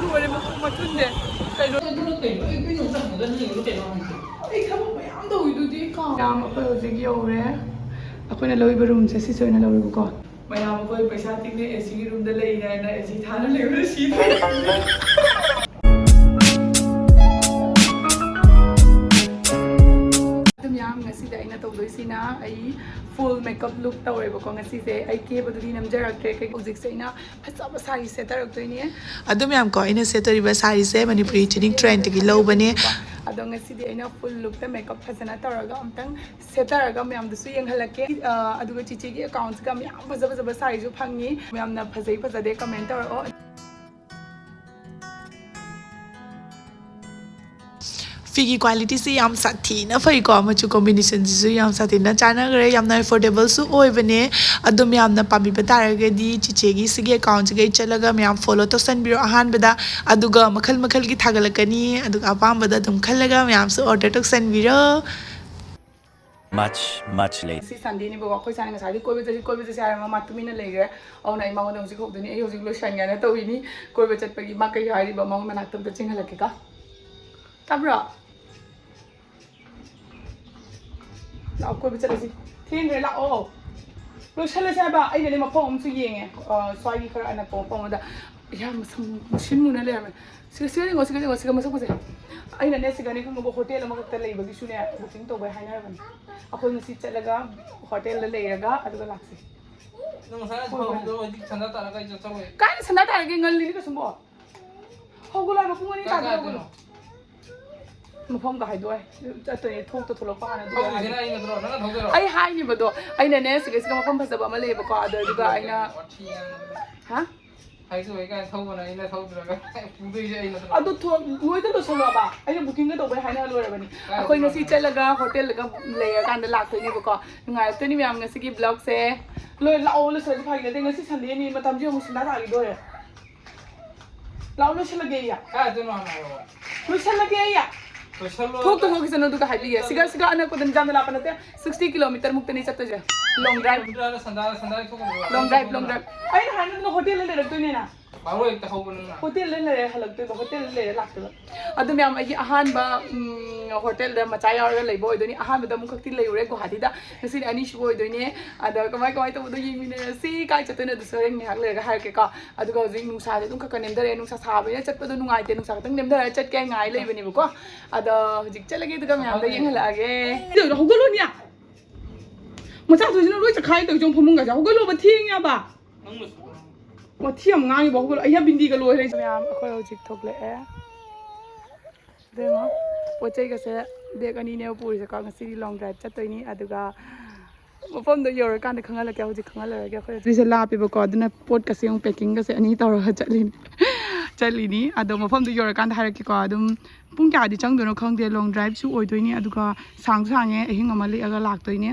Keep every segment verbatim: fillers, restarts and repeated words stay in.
ꯂꯣꯏꯔꯦ, ꯃꯈꯨꯝ ꯃꯊꯨꯟꯁꯦ꯫ ꯀꯩꯅꯣ? ꯑꯗꯨꯅ ꯀꯩꯅꯣ? ꯑꯩ ꯀꯩꯅꯣ ꯆꯪꯕꯗ ꯅꯪ ꯌꯦꯡꯉꯨ ꯀꯩꯅꯣ ꯍꯪꯉꯤꯁꯦ? ꯑꯩ ꯊꯕꯛ ꯃꯌꯥꯝ ꯇꯧꯔꯤꯗꯨꯗꯤ꯫ ꯃꯌꯥꯝ, ꯑꯩꯈꯣꯏ ꯍꯧꯖꯤꯛ ꯌꯧꯔꯦ꯫ ꯑꯩꯈꯣꯏꯅ ꯂꯧꯔꯤꯕ ꯔꯨꯝꯁꯦ ꯁꯤꯁꯦ ꯑꯣꯏꯅ ꯂꯧꯔꯤꯕꯀꯣ꯫ ꯃꯌꯥꯝ, ꯑꯩꯈꯣꯏ ꯄꯩꯁꯥ ꯇꯤꯡꯅ ꯑꯦ ꯁꯤꯒꯤ ꯔꯨꯝꯗ ꯂꯩꯔꯤ ꯍꯥꯏꯅ ꯑꯦ ꯁꯤ ꯊꯥꯅ ꯂꯩꯕꯗ ꯁꯤꯗꯣꯏꯅꯦ꯫ ꯑꯗꯨ ꯃꯌꯥꯝ, ꯉꯁꯤꯗꯤ ꯑꯩꯅ ꯇꯧꯗꯣꯏꯁꯤꯅ ꯑꯩ full makeup look ꯇꯧꯔꯦꯕꯀꯣ꯫ ꯉꯁꯤꯁꯦ ꯑꯩ ꯀꯦꯕꯗꯨꯗꯤ ꯅꯝꯖꯔꯛꯇ꯭ꯔꯦ꯫ ꯀꯩ-, ꯍꯧꯖꯤꯛꯁꯦ ꯑꯩꯅ ꯐꯖꯕ ꯁꯥꯔꯤ ꯁꯦꯠꯇꯔꯛꯇꯣꯏꯅꯦ꯫ ꯑꯗꯨ ꯃꯌꯥꯝ ꯀꯣ, ꯑꯩꯅ ꯁꯦꯠꯇꯣꯔꯤꯕ ꯁꯥꯔꯤꯁꯦ ꯃꯅꯤꯄꯨꯔꯤ ethnic trendꯇꯒꯤ ꯂꯧꯕꯅꯦ꯫ ꯑꯗꯣ ꯉꯁꯤꯗꯤ ꯑꯩꯅ full lookꯇ makeup ꯐꯖꯅ ꯇꯧꯔꯒ ꯑꯝꯇꯪ ꯁꯦꯠꯇꯔꯒ ꯃꯌꯥꯝꯗꯁꯨ ꯌꯦꯡꯍꯜꯂꯛꯀꯦ꯫ ꯑ, ꯑꯗꯨꯒ ꯆꯤꯆꯦꯒꯤ accountꯁꯤꯒ ꯃꯌꯥꯝ ꯐꯖ ꯐꯖꯕ ꯁꯥꯔꯤꯁꯨ ꯐꯪꯉꯤ꯫ ꯃꯌꯥꯝꯅ ꯐꯖꯩ ꯐꯖꯗꯦ comment ꯇꯧꯔꯛꯑꯣ꯫ ꯐꯤꯒꯤ qualityꯁꯤ ꯌꯥꯝ ꯁꯥꯊꯤꯅ ꯐꯩꯀꯣ, ꯃꯆꯨ combinationꯁꯤꯁꯨ ꯌꯥꯝ ꯁꯥꯊꯤꯅ ꯆꯥꯟꯅꯈ꯭ꯔꯦ, ꯌꯥꯝꯅ affordablesꯁꯨ ꯑꯣꯏꯕꯅꯦ꯫ ꯑꯗꯣ ꯃꯌꯥꯝꯅ ꯄꯥꯝꯕꯤꯕ ꯇꯥꯔꯒꯗꯤ ꯆꯤꯆꯦꯒꯤ ꯁꯤꯒꯤ accountꯁꯤꯒ ꯆꯠꯂꯒ ꯃꯌꯥꯝ follow ꯇꯧꯁꯟꯕꯤꯔꯣ ꯑꯍꯥꯟꯕꯗ, ꯑꯗꯨꯒ ꯃꯈꯜ ꯃꯈꯜꯒꯤ ꯊꯥꯒꯠꯂꯛꯀꯅꯤ, ꯑꯗꯨꯒ ꯑꯄꯥꯝꯕꯗ ꯑꯗꯨꯝ ꯈꯜꯂꯒ ꯃꯌꯥꯝꯁꯨ order ꯇꯧꯁꯟꯕꯤꯔꯣ꯫ Much, much later. ꯉꯁꯤ Sundayꯅꯦꯕꯀꯣ, ꯑꯩꯈꯣꯏ ꯁꯥꯅ ꯉꯁꯥꯏꯗꯤ ꯀꯣꯏꯕ ꯆꯠꯁꯤ, ꯀꯣꯏꯕ ꯆꯠꯁꯤ ꯍꯥꯏꯔꯒ ꯃꯥ ꯇꯨꯃꯤꯟꯅ ꯂꯩꯈ꯭ꯔꯦ꯫ ꯑꯗꯨꯅ ꯑꯩ ꯃꯉꯣꯟꯗ ꯍꯧꯖꯤꯛ ꯍꯧꯗꯣꯏꯅꯤ, ꯑꯩ ꯍꯧꯖꯤꯛ ꯂꯣꯏꯁꯟꯒꯦꯅ ꯇꯧꯔꯤꯅꯤ꯫ ꯀꯣꯏꯕ ꯆꯠꯄꯒꯤ ꯃꯥ ꯀꯩ ꯍꯥꯏꯔꯤꯕ, ꯃꯉꯣꯟ ꯃꯅꯥꯛꯇ ꯑꯝꯇ ꯆꯦꯟꯍꯜꯂꯛꯀꯦꯀꯣ꯫ ꯇꯥꯕ꯭ꯔꯣ? ꯂꯥꯛꯑꯣ, ꯀꯣꯏꯕ ꯆꯠꯂꯁꯤ꯫ ꯊꯦꯡꯈ꯭ꯔꯦ, ꯂꯥꯛꯑꯣ꯫ ꯂꯣꯏꯁꯜꯂꯁꯦ ꯍꯥꯏꯕ꯫ ꯑꯩꯅꯅꯦ ꯃꯐꯝ ꯑꯃꯁꯨ ꯌꯦꯡꯉꯦ, ꯑ, ꯁ꯭ꯋꯥꯏꯒꯤ ꯈꯔ ꯑꯅꯛꯄ ꯃꯐꯝ ꯑꯃꯗ꯫ ꯏꯌꯥ, ꯃꯁꯝ ꯃꯨꯁꯤꯟ ꯃꯨꯅ ꯂꯩꯔꯝꯃꯦ꯫ ꯁꯤꯒ, ꯁꯤꯒ ꯌꯦꯡꯉꯣ, ꯁꯤꯒ ꯌꯦꯡꯉꯣ, ꯁꯤꯒ ꯃꯁꯛ ꯐꯖꯩ꯫ ꯑꯩꯅꯅꯦ ꯁꯤꯒꯅꯦ ꯈꯪꯉꯕ, ꯍꯣꯇꯦꯜ ꯑꯃꯈꯛꯇ ꯂꯩꯕꯒꯤꯁꯨꯅꯦ booking ꯇꯧꯕꯩ ꯍꯥꯏꯅꯔꯕꯅꯦ꯫ ꯑꯩꯈꯣꯏ ꯉꯁꯤ ꯆꯠꯂꯒ ꯍꯣꯇꯦꯜꯗ ꯂꯩꯔꯒ ꯑꯗꯨꯒ ꯂꯥꯛꯁꯤ꯫ ꯅꯪ ꯉꯁꯥꯏ ꯍꯣꯏ, ꯍꯣꯏ꯫ ꯍꯧꯗꯣꯛꯑꯣ, ꯍꯧꯖꯤꯛ ꯁꯟꯗꯥ ꯇꯥꯔꯒ ꯑꯩ ꯆꯠꯆꯧꯔꯦ꯫ ꯀꯥꯏꯗ ꯁꯟꯗꯥ ꯇꯥꯔꯒꯦ? ꯉꯜꯂꯤꯅꯤ ꯀꯩꯁꯨꯝꯕꯣ꯫ ꯍꯧꯒꯠꯂꯣ ꯍꯥꯏꯕ, ꯄꯨꯡ ꯑꯅꯤ ꯀꯥꯏ ꯇꯥꯗ꯭ꯔꯤ, ꯀꯥꯏꯗꯅꯣ? ꯍꯧꯒꯠꯂꯣ꯫ ꯃꯐꯝꯒ ꯍꯥꯏꯗꯣꯛꯑꯣꯏ꯫ ꯆꯠꯇꯣꯏꯅꯦ, ꯊꯣꯛꯇ ꯊꯣꯛꯂꯛꯄ ꯍꯥꯟꯅ ꯑꯗꯨꯒ ꯊꯧꯗꯣꯏꯁꯤꯅ ꯍꯥꯏꯗꯣꯛꯑꯣ꯫ ꯑꯩꯅ ꯅꯠꯇ꯭ꯔꯣ? ꯅꯪꯅ ꯊꯧꯗꯣꯏꯔꯣ? ꯑꯩ ꯍꯥꯏꯅꯦꯕꯗꯣ, ꯑꯩꯅꯅꯦ ꯁꯤꯒ ꯁꯤꯒ ꯃꯐꯝ ꯐꯖꯕ ꯑꯃ ꯂꯩꯌꯦꯕꯀꯣ, ꯑꯗꯣ ꯑꯗꯨꯒ ꯑꯩꯅ, ꯋꯥꯊꯤ ꯉꯥꯡꯒꯅꯨ꯫ ꯍꯥ? ꯍꯥꯏꯁꯨ ꯍꯩ ꯀꯥꯏꯅ ꯊꯧꯕꯅ ꯑꯩꯅ ꯊꯧꯗ꯭ꯔꯒ ꯄꯨꯗꯣꯏꯁꯦ ꯑꯩ ꯅꯠꯇ꯭ꯔꯣ? ꯑꯗꯨ ꯊꯣ-, ꯂꯣꯏꯗ ꯂꯣꯏꯁꯜꯂꯣꯕ꯫ ꯑꯩꯅ bookingꯒ ꯇꯧꯕꯩ ꯍꯥꯏꯅ ꯂꯣꯏꯔꯕꯅꯤ꯫ ꯀꯥꯏꯗꯅꯣ? ꯑꯩꯈꯣꯏ ꯉꯁꯤ ꯆꯠꯂꯒ ꯍꯣꯇꯦꯜꯗꯒ ꯂꯩꯔꯀꯥꯟꯗ ꯂꯥꯛꯇꯣꯏꯅꯦꯕꯀꯣ꯫ ꯅꯨꯡꯉꯥꯏꯔꯛꯇꯣꯏꯅꯤ ꯃꯌꯥꯝ ꯉꯁꯤꯒꯤ vlogꯁꯦ꯫ ꯂꯣꯏ ꯂꯥꯛꯑꯣ, ꯂꯣꯏꯁꯜꯂꯁꯤ, ꯐꯥꯒꯤ ꯅꯠꯇꯦ꯫ ꯉꯁꯤ Sundayꯅꯤ, ꯃꯇꯝꯁꯤ ꯑꯃꯨꯛ ꯁꯤꯟꯗꯥ ꯇꯥꯈꯤꯗꯣꯔꯦ꯫ ꯂꯥꯛꯑꯣ, ꯂꯣꯏꯁꯜꯂꯒꯦ ꯑꯩ꯫ ꯀꯥꯏꯗꯅꯣ ꯍꯥꯟꯅ ꯍꯥꯏꯔꯛꯑꯣ꯫ ꯂꯣꯏꯁꯜꯂꯒꯦ ꯑꯩ꯫ ꯂꯣꯏꯁꯜꯂꯣ꯫ ꯊꯣꯛꯇ ꯊꯣꯛꯈꯤꯁꯅꯨ, ꯑꯗꯨꯒ ꯍꯥꯏꯕꯤꯒꯦ꯫ ꯁꯤꯒ, ꯁꯤꯒ ꯑꯅꯛꯄꯗꯅꯤ, ꯌꯥꯝꯅ ꯂꯥꯞꯄ ꯅꯠꯇꯦ꯫ Sixty kilometre ꯃꯨꯛꯇꯅꯤ ꯆꯠꯇꯣꯏꯁꯦ꯫ Long drive꯫ꯁꯟꯗꯥ, ꯁꯟꯗꯥ, ꯁꯟꯗꯥ ꯊꯣꯛꯀꯅꯨ꯫ Long drive, long drive꯫ ꯑꯩꯅ ꯍꯥꯏꯅꯗꯅ ꯍꯣꯇꯦꯜꯗ ꯂꯩꯔꯛꯇꯣꯏꯅꯦꯅ꯫ ꯄꯥꯔꯣ ꯍꯦꯛꯇ ꯍꯧꯕ ꯅꯪꯅ꯫ ꯍꯣꯇꯦꯜꯗ ꯂꯩꯔꯦ, ꯍꯜꯂꯛꯇꯣꯏꯕ, ꯍꯣꯇꯦꯜꯗ ꯂꯩꯔꯦ ꯂꯥꯛꯇꯣꯏꯕ꯫ ꯑꯗꯨ ꯃꯌꯥꯝ, ꯑꯩꯒꯤ ꯑꯍꯥꯟꯕ ꯎꯝ, ꯍꯣꯇꯦꯜꯗ ꯃꯆꯥ ꯌꯥꯎꯔꯒ ꯂꯩꯕ ꯑꯣꯏꯗꯣꯏꯅꯤ꯫ ꯑꯍꯥꯟꯕꯗ ꯑꯃꯨꯛꯈꯛꯇꯤ ꯂꯩꯔꯨꯔꯦ ꯒꯨꯋꯥꯍꯥꯇꯤꯗ, ꯉꯁꯤꯗꯤ ꯑꯅꯤꯁꯨꯕ ꯑꯣꯏꯗꯣꯏꯅꯦ꯫ ꯑꯗ ꯀꯃꯥꯏ ꯀꯃꯥꯏ ꯇꯧꯕꯅꯣ ꯌꯦꯡꯃꯤꯟꯅꯔꯁꯤ꯫ ꯀꯥꯏ ꯆꯠꯇꯣꯏꯅꯣ ꯑꯗꯨꯁꯨ ꯍꯣꯔꯦꯟ ꯉꯥꯏꯍꯥꯛ ꯂꯩꯔꯒ ꯍꯥꯏꯔꯛꯀꯦꯀꯣ꯫ ꯑꯗꯨꯒ ꯍꯧꯖꯤꯛ ꯅꯨꯡꯁꯥꯁꯦ ꯑꯗꯨꯝ ꯈꯔ ꯈꯔ ꯅꯦꯝꯊꯔꯛꯑꯦ꯫ ꯅꯨꯡꯁꯥ ꯁꯥꯕꯅꯤꯅ ꯆꯠꯄꯗꯣ ꯅꯨꯡꯉꯥꯏꯇꯦ꯫ ꯅꯨꯡꯁꯥ ꯈꯛꯇꯪ ꯅꯦꯝꯊꯔꯒ ꯆꯠꯀꯦ ꯉꯥꯏ ꯂꯩꯕꯅꯦꯕꯀꯣ꯫ ꯑꯗꯣ ꯍꯧꯖꯤꯛ ꯆꯠꯂꯒꯦ, ꯑꯗꯨꯒ ꯃꯌꯥꯝꯗꯣ ꯌꯦꯡꯍꯜꯂꯛꯑꯒꯦ꯫ ꯍꯧꯒꯠꯂꯣꯅꯦ꯫ ꯃꯆꯥ ꯊꯣꯏꯁꯤꯅ ꯂꯣꯏ ꯆꯈꯥꯏ ꯇꯧꯏ ꯆꯣꯡ ꯐꯃꯨꯡꯒꯁꯦ꯫ ꯍꯧꯒꯠꯂꯣꯕ, ꯊꯦꯡꯉꯦꯕ꯫ ꯋꯥꯊꯤ ꯌꯥꯝ ꯉꯥꯡꯉꯤꯕ, ꯍꯧꯒꯠꯂꯣ꯫ ꯑꯩꯌꯥ, ꯕꯤꯟꯗꯤꯒ ꯂꯣꯏꯔꯦ꯫ ꯃꯌꯥꯝ, ꯑꯩꯈꯣꯏ ꯍꯧꯖꯤꯛ ꯊꯣꯛꯂꯛꯑꯦ꯫ ꯏꯕꯦꯝꯃ, ꯄꯣꯠ ꯆꯩꯒꯁꯦ ꯕꯦꯒ ꯑꯅꯤꯅꯦꯕ ꯄꯨꯔꯤꯁꯦꯀꯣ꯫ ꯉꯁꯤꯗꯤ ꯂꯣꯡ ꯗ꯭ꯔꯥꯏꯚ ꯆꯠꯇꯣꯏꯅꯤ꯫ ꯑꯗꯨꯒ ꯃꯐꯝꯗꯣ ꯌꯧꯔꯀꯥꯟꯗ ꯈꯪꯍꯜꯂꯛꯀꯦ꯫ ꯍꯧꯖꯤꯛ ꯈꯪꯍꯜꯂꯔꯣꯏꯒꯦ꯫ ꯑꯩꯈꯣꯏ ꯍꯧꯖꯤꯛꯁꯦ ꯂꯥꯞꯄꯦꯕꯀꯣ, ꯑꯗꯨꯅ ꯄꯣꯠꯀꯁꯦ ꯑꯃꯨꯛ ꯄꯦꯀꯤꯡꯒꯁꯦ ꯑꯅꯤ ꯇꯧꯔꯒ ꯆꯠꯂꯤꯅꯤ꯫ ꯆꯠꯂꯤꯅꯤ꯫ ꯑꯗꯣ ꯃꯐꯝꯗꯣ ꯌꯧꯔꯀꯥꯟꯗ ꯍꯥꯏꯔꯛꯀꯦꯀꯣ꯫ ꯑꯗꯨꯝ ꯄꯨꯡ ꯀꯌꯥꯗꯤ ꯆꯪꯗꯣꯏꯅꯣ ꯈꯪꯗꯦ꯫ ꯂꯣꯡ ꯗ꯭ꯔꯥꯏꯚꯁꯨ ꯑꯣꯏꯗꯣꯏꯅꯤ꯫ ꯑꯗꯨꯒ ꯁꯥꯡꯁꯨ ꯁꯥꯡꯉꯦ, ꯑꯍꯤꯡ ꯑꯃ ꯂꯦꯛꯑꯒ ꯂꯥꯛꯇꯣꯏꯅꯦ꯫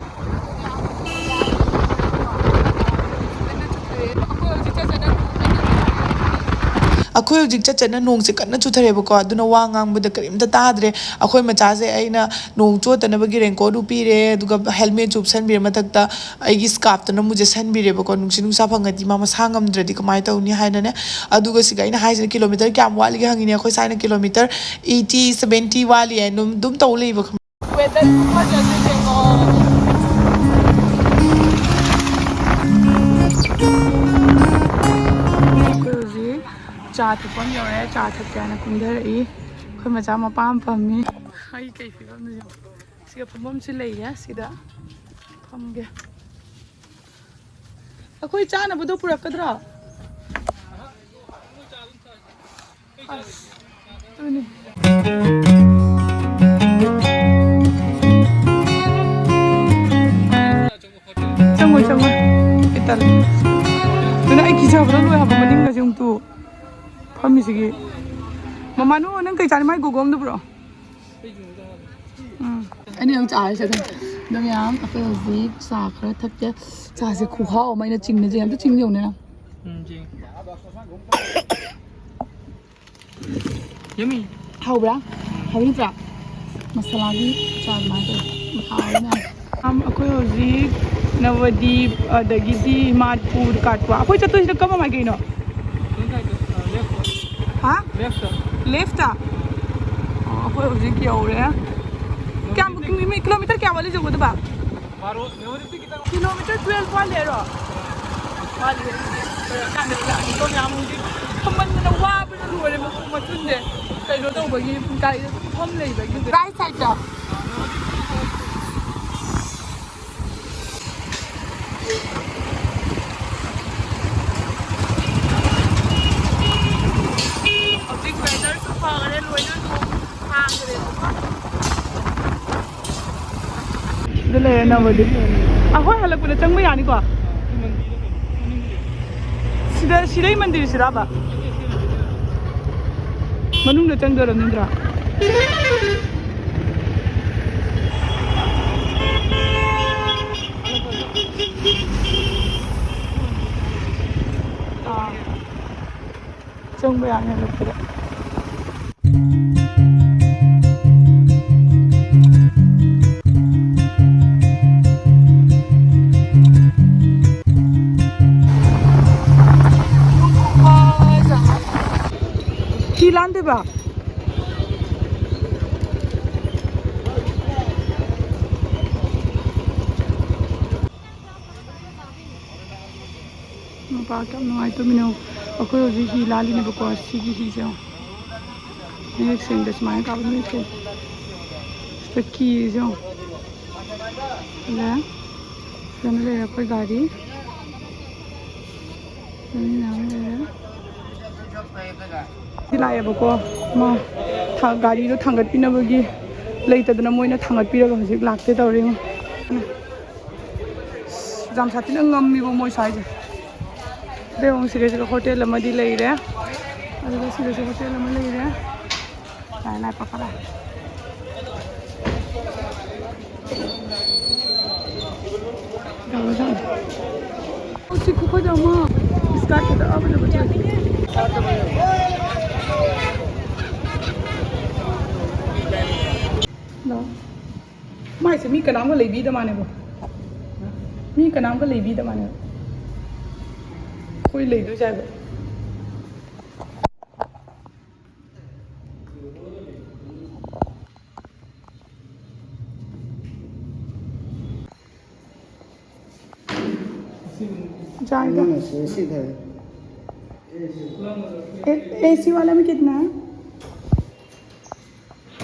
ꯑꯩꯈꯣꯏ ꯍꯧꯖꯤꯛ ꯆꯠ ꯆꯠꯅ ꯅꯣꯡꯁꯦ ꯀꯟꯅ ꯆꯨꯊꯔꯦꯕꯀꯣ, ꯑꯗꯨꯅ ꯋꯥ ꯉꯥꯡꯕꯗ ꯀꯔꯤꯝꯇ ꯇꯥꯗ꯭ꯔꯦ꯫ ꯑꯩꯈꯣꯏ ꯃꯆꯥꯁꯦ ꯑꯩꯅ ꯅꯣꯡ ꯆꯣꯠꯇꯅꯕꯒꯤ ꯔꯦꯟꯀꯣꯠ ꯎꯞꯄꯤꯔꯦ, ꯑꯗꯨꯒ ꯍꯦꯜꯃꯦꯠꯁꯨ ꯎꯞꯁꯟꯕꯤꯔꯦ ꯃꯊꯛꯇ꯫ ꯑꯩꯒꯤ ꯁ꯭ꯀꯥꯔꯞꯇꯨꯅ ꯑꯃꯨꯛ ꯌꯦꯠꯁꯟꯕꯤꯔꯦꯕꯀꯣ, ꯅꯨꯡꯁꯤꯠ ꯅꯨꯡꯁꯥ ꯐꯪꯉꯗꯤ ꯃꯥ ꯃꯁꯥ ꯉꯝꯗ꯭ꯔꯗꯤ ꯀꯃꯥꯏꯅ ꯇꯧꯅꯤ ꯍꯥꯏꯅꯅꯦ꯫ ꯑꯗꯨꯒ ꯁꯤꯒ ꯑꯩꯅ ꯍꯥꯏꯁꯤꯅ ꯀꯤꯂꯣꯃꯤꯇꯔ ꯀꯌꯥꯝ ꯋꯥꯠꯂꯤꯒꯦ ꯍꯪꯉꯤꯅꯦ꯫ ꯑꯩꯈꯣꯏ ꯁ꯭ꯋꯥꯏꯅ ꯀꯤꯂꯣꯃꯤꯇꯔ ꯑꯩꯠꯇꯤ, ꯁꯚꯦꯟꯇꯤ ꯋꯥꯠꯂꯤ ꯍꯥꯏꯅ ꯑꯗꯨꯝ, ꯑꯗꯨꯝ ꯇꯧ ꯂꯩꯕ ꯈꯪꯕ꯭ꯔꯥ? ꯋꯦꯗꯔ ꯈꯨꯐꯖꯁꯦ ꯌꯦꯡꯉꯣ꯫ ꯑꯩꯈꯣꯏ ꯍꯧꯖꯤꯛ ꯆꯥ ꯊꯛꯐꯝ ꯌꯧꯔꯦ꯫ ꯆꯥ ꯊꯛꯀꯦ ꯍꯥꯏꯅ ꯀꯨꯝꯊꯔꯛꯏ꯫ ꯑꯩꯈꯣꯏ ꯃꯆꯥ ꯃꯄꯥ ꯑꯃ ꯐꯝꯃꯤ꯫ ꯑꯩ ꯀꯩ ꯐꯤꯕꯝꯅꯣ ꯌꯦꯡꯉꯣ꯫ ꯁꯤꯗ ꯐꯝꯐꯝꯁꯨ ꯂꯩꯌꯦ꯫ ꯁꯤꯗ ꯐꯝꯒꯦ꯫ ꯑꯩꯈꯣꯏ ꯆꯥꯅꯕꯗꯣ ꯄꯨꯔꯛꯀꯗ꯭ꯔꯣ? ꯑꯁ, ꯑꯗꯨꯅꯤ꯫ ꯆꯪꯉꯣꯏ, ꯆꯪꯉꯣꯏ꯫ ꯑꯩ ꯇꯜꯂꯦ꯫ ꯑꯗꯨꯅ ꯑꯩ ꯀꯤꯖꯕꯗꯣ ꯂꯣꯏ ꯍꯥꯏꯕ, ꯃꯅꯤꯡꯒꯁꯦ ꯑꯃꯨꯛꯇꯨ ꯐꯝꯃꯤꯁꯤꯒꯤ꯫ ꯃꯃꯥꯅꯨ, ꯅꯪ ꯀꯩ ꯆꯥꯅꯤ? ꯃꯥꯏ ꯒꯣꯒꯣ ꯑꯝꯗ ꯄꯨꯔꯛꯑꯣ꯫ ꯎꯝ꯫ ꯑꯩꯅ ꯌꯥꯝ ꯆꯥꯔꯤꯁꯦ ꯑꯗꯨꯝ꯫ ꯑꯗꯣ ꯃꯌꯥꯝ, ꯑꯩꯈꯣꯏ ꯍꯧꯖꯤꯛ ꯆꯥ ꯈꯔ ꯊꯛꯀꯦ꯫ ꯆꯥꯁꯦ ꯈꯨꯍꯥꯎ ꯑꯃ, ꯑꯩꯅ ꯆꯤꯡꯅꯁꯦ ꯑꯝꯇ ꯆꯤꯡ ꯌꯧꯅꯦ ꯅꯪ꯫ ꯎꯝ, ꯆꯤꯡ꯫ Yummy. ꯍꯥꯎꯕ꯭ꯔꯥ? ꯍꯥꯎꯕ ꯅꯠꯇ꯭ꯔꯥ? ꯃꯁꯥꯂꯥꯒꯤ ꯆꯥ ꯑꯗꯨꯃꯥꯏꯅ ꯇꯧꯋꯦ꯫ ꯍꯥꯎꯋꯦ ꯃꯌꯥꯝ꯫ ꯑꯝ, ꯑꯩꯈꯣꯏ ꯍꯧꯖꯤꯛ ꯅꯕꯗꯤꯞ, ꯑꯗꯒꯤꯗꯤ ꯃꯥꯠꯄꯨꯔ, ꯀꯥꯠꯄꯨꯔ꯫ ꯑꯩꯈꯣꯏ ꯆꯠꯇꯣꯏꯁꯤꯅ ꯀꯔꯝꯕ ꯃꯥꯏꯀꯩꯅꯣ? ꯍꯥ? Left. Left? ꯑꯣ, ꯑꯩꯈꯣꯏ ꯍꯧꯖꯤꯛ ꯌꯧꯔꯦ꯫ ꯀꯌꯥꯝ, ꯀꯤꯂꯣꯃꯤꯇꯔ ꯀꯌꯥ ꯋꯥꯠꯂꯤ ꯌꯧꯒꯗꯕ? ꯕꯥꯔꯣ, ꯅꯦꯍꯣꯔꯤꯗꯤ ꯈꯤꯇꯪ꯫ Kilometer twelve ꯋꯥꯠꯂꯦꯔꯣ? ꯋꯥꯠꯂꯤ꯫ ꯀꯥꯟꯗ ꯂꯥꯛꯑꯅꯤꯀꯣ ꯃꯌꯥꯝ ꯍꯧꯖꯤꯛ꯫ ꯐꯝꯃꯟꯗꯅ ꯋꯥꯕꯅ ꯂꯣꯏꯔꯦ ꯃꯈꯣꯡ ꯃꯊꯨꯟꯁꯦ꯫ ꯀꯩꯅꯣ ꯇꯧꯕꯒꯤ, ꯒꯥꯔꯤꯗ ꯑꯗꯨꯝ ꯐꯝ ꯂꯩꯕꯒꯤ꯫ Right sideꯇ꯫ ꯍꯧꯖꯤꯛ weatherꯁꯨ ꯐꯈ꯭ꯔꯦ, ꯂꯣꯏꯅ ꯅꯣꯡ ꯍꯥꯡꯈ꯭ꯔꯦꯕꯀꯣ꯫ ꯁꯤꯗ ꯂꯩꯔꯦ ꯅꯕꯗꯤ꯫ ꯑꯩꯈꯣꯏ ꯍꯜꯂꯛꯄꯗ ꯆꯪꯕ ꯌꯥꯅꯤꯀꯣ? ꯁꯤꯗ, ꯁꯤꯗꯩ ꯃꯟꯗꯤꯔꯁꯤꯔꯕ? ꯃꯅꯨꯡꯗ ꯆꯪꯗꯣꯏꯔꯝꯅꯤꯗ꯭ꯔꯥ? ꯑꯥ꯫ ꯆꯪꯕ ꯌꯥꯅꯤ ꯍꯜꯂꯛꯄꯗ꯫ ꯐꯤ ꯂꯥꯟꯗꯣꯏꯕ? ꯃꯄꯥ ꯀꯌꯥꯝ ꯅꯨꯡꯉꯥꯏ ꯇꯨꯃꯤꯟꯅ꯫ ꯑꯩꯈꯣꯏ ꯍꯧꯖꯤꯛ ꯍꯤ ꯂꯥꯜꯂꯤꯅꯦꯕꯀꯣ, ꯁꯤꯒꯤ ꯍꯤꯁꯦ ꯌꯦꯡꯉꯣ꯫ ꯃꯌꯦꯛ ꯁꯦꯡꯗꯦ, ꯁꯨꯃꯥꯏꯅ ꯀꯥꯞꯄ ꯃꯌꯦꯛ ꯁꯦꯡꯗꯦ꯫ ꯁꯤꯗ ꯀꯤꯁꯦ ꯌꯦꯡꯉꯣ꯫ ꯑꯗ ꯁꯤꯗꯅ ꯂꯩꯔꯦ ꯑꯩꯈꯣꯏ ꯒꯥꯔꯤ꯫ ꯒꯥꯔꯤ ꯃꯌꯥꯝ ꯂꯩꯔꯦ꯫ ꯁꯤ ꯂꯥꯛꯑꯦꯕꯀꯣ, ꯃꯥ ꯊꯥ-, ꯒꯥꯔꯤꯗꯣ ꯊꯥꯡꯒꯠꯄꯤꯅꯕꯒꯤ ꯂꯩꯇꯗꯅ ꯃꯣꯏꯅ ꯊꯥꯡꯒꯠꯄꯤꯔꯒ ꯍꯧꯖꯤꯛ ꯂꯥꯛꯇꯦ ꯇꯧꯔꯤ꯫ ꯌꯥꯝ ꯁꯥꯊꯤꯅ ꯉꯝꯃꯤꯕ ꯃꯣꯏ ꯁ꯭ꯋꯥꯏꯁꯦ꯫ ꯑꯗꯩ ꯑꯃꯨꯛ ꯁꯤꯗꯩꯁꯤꯗ ꯍꯣꯇꯦꯜ ꯑꯃꯗꯤ ꯂꯩꯔꯦ꯫ ꯑꯗꯨꯒ ꯁꯤꯗꯁꯨ ꯍꯣꯇꯦꯜ ꯑꯃ ꯂꯩꯔꯦ꯫ ꯂꯥꯏ, ꯂꯥꯏ, ꯄꯥꯈꯠꯂꯦ꯫ ꯇꯧꯔꯦ, ꯇꯧꯔꯦ꯫ ꯍꯧꯖꯤꯛ ꯑꯩꯈꯣꯏꯗ ꯑꯃ ꯏꯁꯀꯥꯔꯠ ꯐꯖ ꯐꯖꯕ ꯊꯣꯛꯑꯦ꯫ ꯍꯜꯂꯣ꯫ ꯃꯥꯏꯁꯦ ꯃꯤ ꯀꯅꯥꯝꯒ ꯂꯩꯕꯤꯗ ꯃꯥꯅꯦꯕ꯫ ꯃꯤ ꯀꯅꯥꯝꯒ ꯂꯩꯕꯤꯗ ꯃꯥꯅꯦꯕ꯫ ꯑꯩꯈꯣꯏ ꯂꯩꯗꯣꯏꯁꯦ ꯍꯥꯏꯕ꯫ नहीं, नहीं, AC है। ए, एसी वाला में कितना है?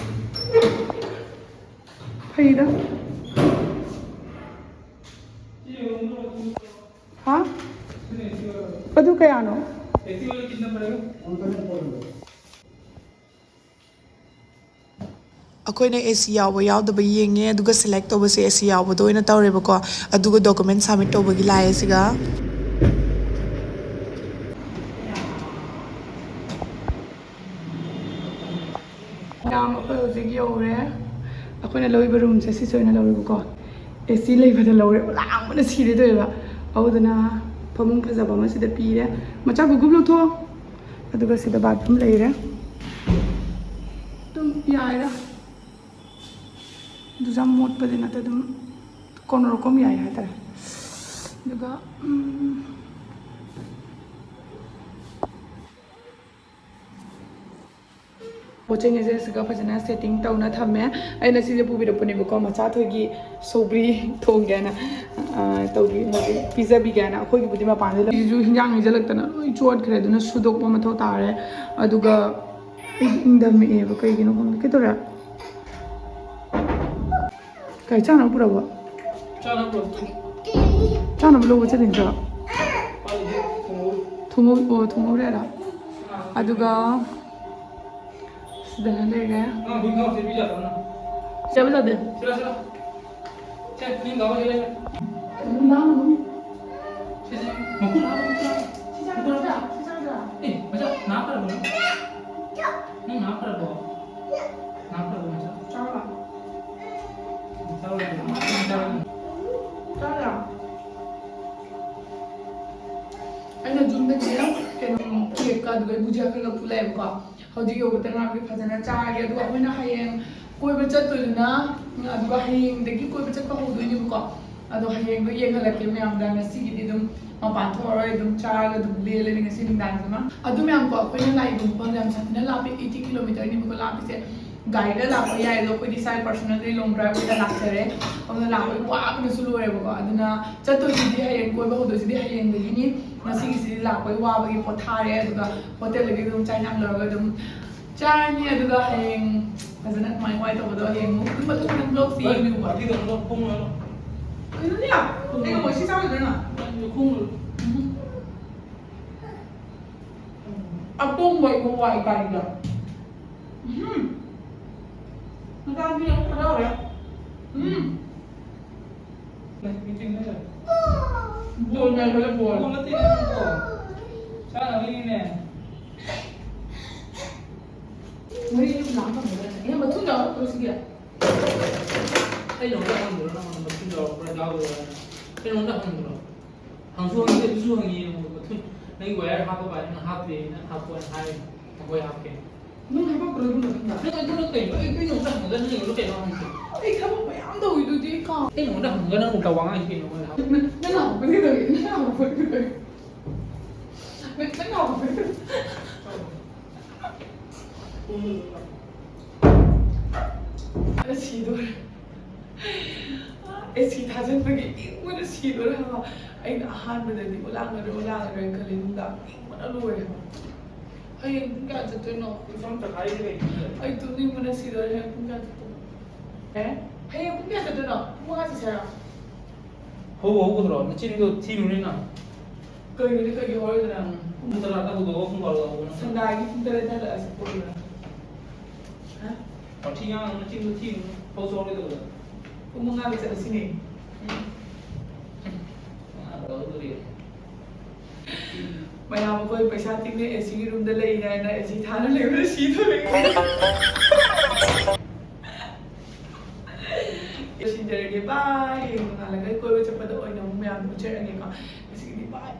फरीदा। हाँ? ꯑꯗꯨ ꯀꯌꯥꯅꯣ? ꯑꯩꯈꯣꯏꯅ ꯑꯦ ꯁꯤ ꯌꯥꯎꯕ ꯌꯥꯎꯗꯕ ꯌꯦꯡꯉꯦ, ꯑꯗꯨꯒ ꯁꯦꯂꯦꯛ ꯇꯧꯕꯁꯦ ꯑꯦ ꯁꯤ ꯌꯥꯎꯕꯗ ꯑꯣꯏꯅ ꯇꯧꯔꯦꯕꯀꯣ꯫ ꯑꯗꯨꯒ ꯗꯣꯀꯨꯃꯦꯟ ꯁꯕꯃꯤꯠ ꯇꯧꯕꯒꯤ ꯂꯥꯛꯑꯦ ꯁꯤꯒ꯫ ꯃꯌꯥꯝ, ꯑꯩꯈꯣꯏ ꯍꯧꯖꯤꯛ ꯌꯧꯔꯦ꯫ ꯑꯩꯈꯣꯏꯅ ꯂꯧꯔꯤꯕ ꯔꯨꯝꯁꯦ ꯁꯤꯁꯦ ꯑꯣꯏꯅ ꯂꯧꯔꯦꯕꯀꯣ꯫ ꯑꯦ ꯁꯤ ꯂꯩꯕꯗ ꯂꯧꯔꯦ, ꯂꯥꯡꯕꯅ ꯁꯤꯔꯦ ꯇꯧꯋꯦꯕ꯫ ꯑꯗꯨꯗꯨꯅ ꯐꯃꯨꯡ ꯐꯖꯕ ꯑꯃ ꯁꯤꯗ ꯄꯤꯔꯦ꯫ ꯃꯆꯥ ꯒꯨꯒꯨꯞ ꯂꯧꯊꯣꯛꯑꯣ꯫ ꯑꯗꯨꯒ ꯁꯤꯗ ꯕꯥꯠꯔꯨꯝ ꯂꯩꯔꯦ꯫ ꯑꯗꯨꯝ ꯌꯥꯏꯗ꯫ ꯑꯗꯨꯁꯨ ꯌꯥꯝ ꯃꯣꯠꯄꯗꯤ ꯅꯠꯇꯦ, ꯑꯗꯨꯝ ꯀꯣꯟꯅꯔꯣꯀꯣꯝ ꯌꯥꯏ ꯍꯥꯏꯇꯥꯔꯦ꯫ ꯑꯗꯨꯒ, ꯎꯝ, ꯄꯣꯠ ꯆꯩꯁꯦ ꯁꯤꯒ ꯐꯖꯅ ꯁꯦꯠꯇꯤꯡ ꯇꯧꯅ ꯊꯝꯃꯦ꯫ ꯑꯩꯅ ꯁꯤꯁꯦ ꯄꯨꯕꯤꯔꯛꯄꯅꯦꯕꯀꯣ, ꯃꯆꯥꯊꯣꯏꯒꯤ ꯁꯧꯒ꯭ꯔꯤ ꯊꯣꯡꯒꯦꯅ, ꯑ, ꯇꯧꯕꯤ-, ꯍꯧꯖꯤꯛ ꯄꯤꯖꯕꯤꯒꯦꯅ꯫ ꯑꯩꯈꯣꯏꯒꯤꯕꯨꯗꯤ ꯃꯄꯥꯟꯗ ꯂꯩ-, ꯁꯤꯁꯨ ꯍꯤꯟꯖꯥꯡ ꯍꯩꯖꯤꯜꯂꯛꯇꯅ ꯂꯣꯏ ꯆꯣꯠꯈ꯭ꯔꯦ, ꯑꯗꯨꯅ ꯁꯨꯗꯣꯛꯄ ꯃꯊꯧ ꯇꯥꯔꯦ꯫ ꯑꯗꯨꯒ ꯑꯩ ꯏꯪꯊꯝꯃꯛꯑꯦꯕ, ꯀꯩꯒꯤꯅꯣ ꯈꯪꯗꯦ꯫ ꯀꯩꯗꯧꯔꯦ? ꯀꯩ ꯆꯥꯅꯕ ꯄꯨꯔꯛꯑꯕ? ꯆꯥꯅꯕ ꯄꯨꯔꯛꯇ꯭ꯔꯤ꯫ ꯆꯥꯅꯕ ꯂꯧꯕ ꯆꯠꯂꯤꯅꯤ ꯆꯥ꯫ ꯄꯥꯜꯂꯤꯁꯦ ꯊꯣꯡꯍꯧ-, ꯊꯣꯡꯍꯧ-, ꯑꯣ, ꯊꯣꯡꯍꯧꯔꯦꯔꯥ? ꯑꯗꯨꯒ ꯁꯤꯗꯅ ꯂꯩꯔꯦ꯫ ꯑꯉꯥꯡ ꯍꯨꯏ ꯉꯥꯎ ꯆꯦꯟꯕꯤ ꯌꯥꯗ꯭ꯔꯣ ꯅꯪ? ꯆꯦꯟꯕ ꯌꯥꯗꯦ꯫ ꯁꯤꯂꯥꯎ, ꯁꯤꯂꯥꯎ꯫ ꯁꯦ, ꯅꯪ ꯉꯥꯎ ꯆꯦꯟꯕ ꯌꯥꯗ꯭ꯔꯣ? ꯁꯦ, ꯁꯦ, ꯃꯈꯨꯠ ꯍꯥꯞꯄ, ꯃꯈꯨꯠ ꯍꯥꯞꯄ꯫ ꯃꯈꯨꯠ ꯍꯥꯞꯄ꯫ ꯑꯦ, ꯃꯆꯥ, ꯅꯥ ꯐꯔꯕꯣ ꯅꯪ? ꯅꯪ ꯅꯥ ꯐꯔꯕꯣ? ꯅꯥ ꯐꯔꯕꯣ ꯃꯆꯥ? ꯆꯥꯔꯣ꯫ ꯆꯥꯔꯣ, ꯆꯥꯔꯣ꯫ ꯑꯩꯅ ꯌꯨꯝꯗꯒꯤ ꯀꯩꯅꯣ, ꯀꯦꯛꯀ ꯑꯗꯨꯒ ꯕꯨꯖꯤꯌꯥ ꯈꯔ ꯈꯔ ꯄꯨꯂꯛꯑꯦꯕꯀꯣ꯫ ꯍꯧꯖꯤꯛ ꯌꯧꯕꯗ ꯉꯥꯏꯔꯤ, ꯐꯖꯅ ꯆꯥꯔꯒꯦ꯫ ꯑꯗꯨꯒ ꯑꯩꯈꯣꯏꯅ ꯍꯌꯦꯡ ꯀꯣꯏꯕ ꯆꯠꯇꯣꯏꯗꯨꯅ, ꯑꯗꯨꯒ ꯍꯌꯦꯡꯗꯒꯤ ꯀꯣꯏꯕ ꯆꯠꯄ ꯍꯧꯗꯣꯏꯅꯦꯕꯀꯣ꯫ ꯑꯗꯣ ꯍꯌꯦꯡꯗꯣ ꯌꯦꯡꯍꯜꯂꯛꯀꯦ ꯃꯌꯥꯝꯗ꯫ ꯉꯁꯤꯒꯤꯗꯤ ꯑꯗꯨꯝ ꯃꯄꯥꯟ ꯊꯣꯛꯑꯔꯣꯏ, ꯑꯗꯨꯝ ꯆꯥꯔꯒ ꯑꯗꯨꯝ ꯂꯦꯜꯂꯅꯤ ꯉꯁꯤ ꯅꯨꯡꯗꯥꯡꯁꯤꯃ꯫ ꯑꯗꯨ ꯃꯌꯥꯝꯀꯣ, ꯑꯩꯈꯣꯏꯅ ꯂꯥꯛꯏꯕ ꯃꯐꯝꯗ ꯌꯥꯝ ꯁꯥꯊꯤꯅ ꯂꯥꯞꯄꯦ, eighty kilometerꯅꯦꯕꯀꯣ ꯂꯥꯞꯄꯤꯁꯦ꯫ ꯒꯥꯔꯤꯗ ꯂꯥꯛꯄ ꯌꯥꯏ, ꯑꯗꯣ ꯑꯩꯈꯣꯏꯗꯤ ꯏꯁꯥꯒꯤ personally long drive ꯑꯣꯏꯅ ꯂꯥꯛꯆꯔꯦ꯫ ꯑꯗꯨꯅ ꯂꯥꯛꯄꯒꯤ ꯋꯥꯕꯅꯁꯨ ꯂꯣꯏꯔꯦꯕꯀꯣ꯫ ꯑꯗꯨꯅ ꯆꯠꯇꯣꯏꯁꯤꯗꯤ ꯍꯌꯦꯡ, ꯀꯣꯏꯕ ꯍꯧꯗꯣꯏꯁꯤꯗꯤ ꯍꯌꯦꯡꯗꯒꯤꯅꯤ꯫ ꯉꯁꯤꯒꯤꯁꯤꯗꯤ ꯂꯥꯛꯄꯒꯤ ꯋꯥꯕꯒꯤ ꯄꯣꯊꯥꯔꯦ, ꯑꯗꯨꯒ ꯍꯣꯇꯦꯜꯗꯒꯤ ꯑꯗꯨꯝ ꯆꯥꯛ ꯏꯟꯁꯥꯡ ꯂꯧꯔꯒ ꯑꯗꯨꯝ ꯆꯥꯔꯅꯤ꯫ ꯑꯗꯨꯒ ꯍꯌꯦꯡ ꯐꯖꯅ ꯀꯃꯥꯏ ꯀꯃꯥꯏ ꯇꯧꯕꯗꯣ ꯍꯌꯦꯡ ꯑꯃꯨꯛ ꯑꯗꯨꯝ ꯃꯊꯪ ꯃꯊꯪ vlog ꯁꯤ ꯌꯦꯡꯕꯤꯌꯨꯀꯣ꯫ ꯀꯩꯅꯣꯅꯦ? ꯀꯩꯅꯣ ꯃꯣꯏ ꯁꯤ ꯆꯥꯔꯣꯏꯗ꯭ꯔꯣ ꯅꯪ? ꯎꯝ꯫ ꯑꯇꯣꯡꯕ ꯏꯕꯨꯡꯉꯣ ꯋꯥꯏ ꯒꯥꯔꯤꯗ꯫ ꯎꯝ꯫ ꯃꯆꯥꯅꯨꯄꯤ ꯑꯃꯨꯛ ꯍꯔꯥꯎꯔꯦ꯫ ꯎꯝ꯫ ꯕꯣꯜ ꯉꯥꯏꯈꯣ, ꯕꯣꯜ꯫ ꯕꯣꯜ ꯅꯠꯇꯦ, ꯅꯪ ꯕꯣꯜ꯫ ꯆꯥꯅꯕꯒꯤꯅꯦ꯫ ꯃꯔꯤꯗꯨ ꯂꯥꯛ ꯐꯪꯒꯗ꯭ꯔꯥ? ꯑꯦ, ꯃꯊꯨꯟ ꯌꯥꯎꯔꯛꯇ꯭ꯔꯣ ꯁꯤꯒꯤ? ꯑꯩ ꯅꯉꯣꯟꯗ ꯍꯪꯗ꯭ꯔꯣ? ꯅꯪꯉꯣꯟꯗ ꯃꯊꯨꯟ ꯌꯥꯎꯔꯛꯄ꯭ꯔꯥ ꯌꯥꯎꯗꯕ꯭ꯔꯥ? ꯑꯩ ꯅꯉꯣꯟꯗ ꯍꯪꯗ꯭ꯔꯣ? ꯍꯪꯁꯨ ꯍꯪꯗꯦ, ꯑꯗꯨꯁꯨ ꯍꯪꯉꯤ ꯅꯉꯣꯟꯗ꯫ ꯃꯊꯨꯟ, ꯅꯪꯒꯤ wire ꯍꯥꯞꯄ ꯄꯥꯏ, ꯅꯪ ꯍꯥꯞꯇꯦ, ꯅꯪ ꯍꯥꯞꯄꯣꯅ ꯍꯥꯏꯔꯤꯅꯦ꯫ ꯑꯩꯈꯣꯏ ꯍꯥꯞꯀꯦ꯫ ꯅꯪ ꯍꯥꯄꯛꯇ꯭ꯔꯣ ꯑꯗꯨ ꯃꯊꯨꯟꯗ? ꯅꯪ ꯑꯗꯨꯅ ꯀꯩꯅꯣ? ꯑꯩ, ꯑꯩ ꯅꯉꯣꯟꯗ ꯍꯪꯉꯒ ꯅꯪ ꯑꯩꯉꯣꯟꯗ ꯀꯩꯅꯣ ꯍꯪꯉꯤꯁꯦ? ꯑꯩ ꯊꯕꯛ ꯃꯌꯥꯝ ꯇꯧꯔꯤꯗꯨꯗꯤ ꯀꯥꯎ-, ꯑꯩ ꯅꯉꯣꯟꯗ ꯍꯪꯉꯒ ꯅꯪ ꯎꯜꯇꯥ ꯋꯥ ꯉꯥꯡꯉꯤꯁꯦ ꯀꯩꯅꯣ? ꯅꯪ, ꯅꯪ ꯍꯪꯉꯛꯄꯗꯤ ꯀꯩꯗꯧꯒꯦ? ꯅꯪ ꯍꯪꯉꯛꯄꯗꯤ ꯀꯩꯗꯧꯒꯦ? ꯅꯪ, ꯅꯪ ꯍꯪꯉꯛꯄꯗꯤ ꯀꯩꯗꯧꯒꯦ? ꯑꯩ ꯁꯤꯗꯣꯔꯦ꯫ ꯑꯦ ꯁꯤ ꯊꯥꯖꯤꯟꯕꯒꯤ ꯏꯪꯕꯅ ꯁꯤꯗꯣꯔꯦ ꯍꯥꯏꯕ꯫ ꯑꯩꯅ ꯑꯍꯥꯟꯕꯗꯗꯤ ꯑꯣꯂꯥꯡꯒꯗ꯭ꯔꯥ, ꯑꯣꯂꯥꯡꯒꯗ꯭ꯔꯥ ꯍꯥꯏꯅ ꯈꯜꯂꯤ, ꯅꯨꯡꯗꯥꯡ ꯏꯪꯕꯅ ꯂꯣꯏꯔꯦ ꯍꯥꯏꯕ꯫ ꯍꯌꯦꯡ ꯄꯨꯡ ꯀꯌꯥ ꯆꯠꯇꯣꯏꯅꯣ? ꯄꯨꯡ ꯇꯔꯥꯃꯥꯊꯣꯏ ꯂꯩ꯫ ꯑꯩ ꯇꯨꯝꯅꯤꯡꯕꯅ ꯁꯤꯗꯣꯔꯦ꯫ ꯍꯌꯦꯡ ꯄꯨꯡ ꯀꯌꯥ ꯆꯠꯇꯣꯏꯅꯣ? ꯑꯦ? ꯍꯌꯦꯡ ꯄꯨꯡ ꯀꯌꯥ ꯆꯠꯇꯣꯏꯅꯣ? ꯄꯨꯡ ꯃꯉꯥ ꯆꯠꯁꯦ ꯍꯥꯏꯔꯣ? ꯍꯧ ꯍꯧꯒꯗ꯭ꯔꯣ? ꯅꯆꯤꯟꯗꯣ ꯊꯤꯅꯨꯅꯦ ꯅꯪ꯫ ꯀꯩꯅꯣꯅꯦ, ꯀꯩꯒꯤ ꯍꯧꯔꯣꯏꯗꯣꯏꯅꯣ? ꯎꯝ꯫ ꯄꯨꯡ ꯇꯔꯥꯗ ꯍꯧꯗꯣꯛꯑꯒ ꯄꯨꯡ ꯕꯥꯔꯣꯗ ꯍꯧꯕ ꯅꯠꯇ꯭ꯔꯣ? ꯁꯟꯗꯥꯒꯤ ꯄꯨꯡ ꯇꯔꯦꯠꯇ ꯍꯜꯂꯛꯑꯁꯤ ꯀꯣꯏꯕ꯫ ꯍꯥ? ꯋꯥꯊꯤ ꯉꯥꯡꯒꯅꯨ, ꯅꯆꯤꯟꯗꯣ ꯊꯤꯅꯨ꯫ ꯍꯧ ꯆꯠꯍꯧꯔꯣꯏꯗꯕꯗ꯫ ꯄꯨꯡ ꯃꯉꯥꯗ ꯆꯠꯂꯁꯤꯅꯦ꯫ ꯎꯝ꯫ ꯃꯉꯥꯗ ꯍꯧꯗꯣꯔꯛꯑꯦ꯫ ꯃꯌꯥꯝ ꯑꯩꯈꯣꯏ ꯄꯩꯁꯥ ꯇꯤꯡꯅ ꯑꯦ ꯁꯤꯒꯤ ꯔꯨꯝꯗ ꯂꯩꯔꯤꯅꯦ ꯍꯥꯏꯅ ꯑꯦ ꯁꯤ ꯊꯥꯅ ꯂꯩꯕꯗ ꯁꯤꯗꯣꯔꯦ꯫ ꯂꯣꯏꯁꯤꯟꯖꯔꯒꯦ꯫ ꯕꯥꯏ꯫ ꯍꯌꯦꯡ ꯅꯣꯡꯉꯥꯜꯂꯒ ꯀꯣꯏꯕ ꯆꯠꯄꯗ ꯑꯣꯏꯅ ꯑꯃꯨꯛ ꯃꯌꯥꯝ ꯎꯠꯆꯔꯛꯑꯒꯦꯀꯣ꯫ ꯉꯁꯤꯒꯤꯗꯤ ꯕꯥꯏ꯫